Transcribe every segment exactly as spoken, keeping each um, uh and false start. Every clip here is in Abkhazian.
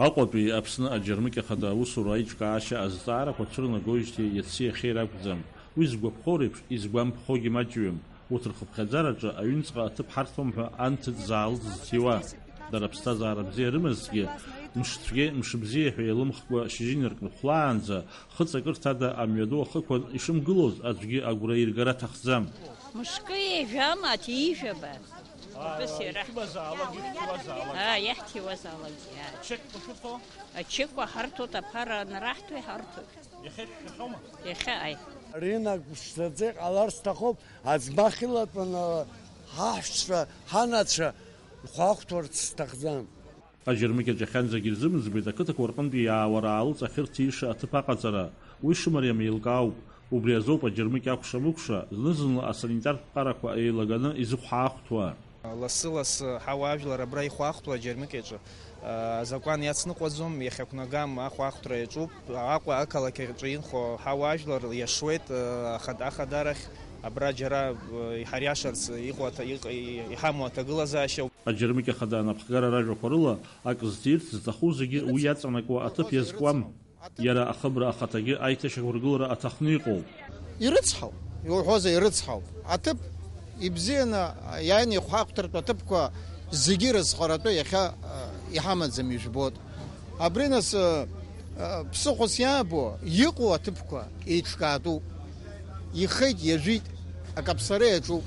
Аҟәатәи Аԥсны аџьармыкьа хада аусура аиҿкаашьа азҵаарақәа цәырнагоижьҭеи иаци иахьеи ракәӡам. Уи згәаԥхо реиԥш, изгәамԥхогьы маҷҩым. Урҭ рхыԥхьаӡараҿы аҩныҵҟа аҭыԥ ҳарҭом ҳәа анҭыҵ заалыҵ зҭиуа. Дара аԥсҭазаара бзиа рымазҭгьы, мшцәгьеи мшыбзиеи ҳәа еилымхкәа шьыжьынҩырк рыхәлаанӡа, хыҵакырҭада амҩаду ахықәан ишымгылоз аӡәгьы агәра иргара аҭахӡам. Мышкы ижәама, ҭижәаба? Убас иара. Ишәымазаалак, ишәҭиуазаалак. Аа, иаҳҭиуазаалакгьы, аа. Чекқәа шәырҭо? Ачекқәа ҳарҭоит, аԥара анраҳҭо иҳарҭоит. Иахьа ишәшәахьоума? Иахьа, аи. Рынок ԥшӡаӡа иҟалар сҭахуп, аӡмах илатәаны ҳаҳәшьцәа, ҳанацәа рхәы ахәҭарц сҭахӡам. Аџьармыкьаҿ иахьанӡагь ирзымӡбеит ақыҭақәа рҟынтәи иаауа раалыҵ ахьырҭиша аҭыԥ аҟаҵара. Уи шымариам еилкаауп. Убри азоуп аџьармыкьа акәша-мыкәша, зны-зынла асанитартә ԥҟарақәа еилаганы изыхәҳаахәҭуа. Лассы-лассы ҳауаажәлар абра ихәаахәҭуа аџьармыкьаҿы, а, азакәан иацныҟәаӡом, иахьақәнагам ахәаахәҭра иаҿуп. Аҟәа ақалақь аҿы инхо ҳауаажәлар иашуеит, а, ахад-, ахадарахь, абра џьара, а, иҳариашарц иҟоу аҭа-, иҟ-, и-, иҳамоу аҭагылазаашьа. Аџьармыкьа хада анапхгара ражәақәа рыла, ак зҭирц зҭаху зегьы уи иаҵанакуа аҭыԥ иазкуам. Иара ахыбра ахаҭагьы аиҭашьақәыргылара аҭахны иҟоуп. Ирыцҳауп, иуҳәозар, ирыцҳауп. Аҭыԥ ибзианы иааины ихәаахәҭыртә аҭыԥқәа зегьы рызхаратәы иахьа, а, иҳамаӡам, ижәбоит. Абри нас, а, а, ԥсыхәас иаабо, иҟоу аҭыԥқәа еиҿкаатәуп. Ихеит, иажәит, акаԥсара иаҿуп.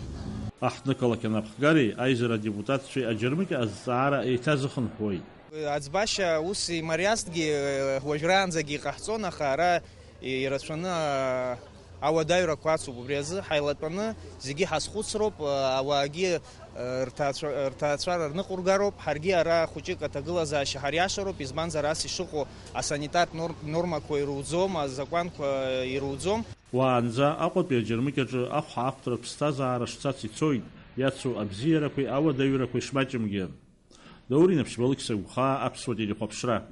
Аҳҭнықалақь анапхгареи аизара адепутатцәеи аџьармыкьа азҵаара еиҭазыхынҳәуеит. Аӡбашьа ус имариазҭгьы, уажәраанӡагьы иҟаҳҵон, аха ара ирацәаны, а, ауадаҩрақәа ацуп. Убри азы ҳаилатәаны зегьы ҳазхәыцроуп, а, ауаагьы, а, рҭаацәа-, рҭаацәара рныҟәыргароуп, ҳаргьы ара хәыҷык аҭагылазаашьа ҳариашароуп, избанзар ас ишыҟоу асанитартә нор-, нормақәа ируӡом, азакәанқәа ируӡом. Уаанӡа Аҟәатәи аџьармыкьаҿы ахәаахәҭра ԥсҭазаара шцац ицоит, иацу абзиарақәеи ауадаҩрақәеи шмаҷымгьы. Даур Инаԥшьба, Алықьса Гәхаа, Аԥсуа телехәаԥшра.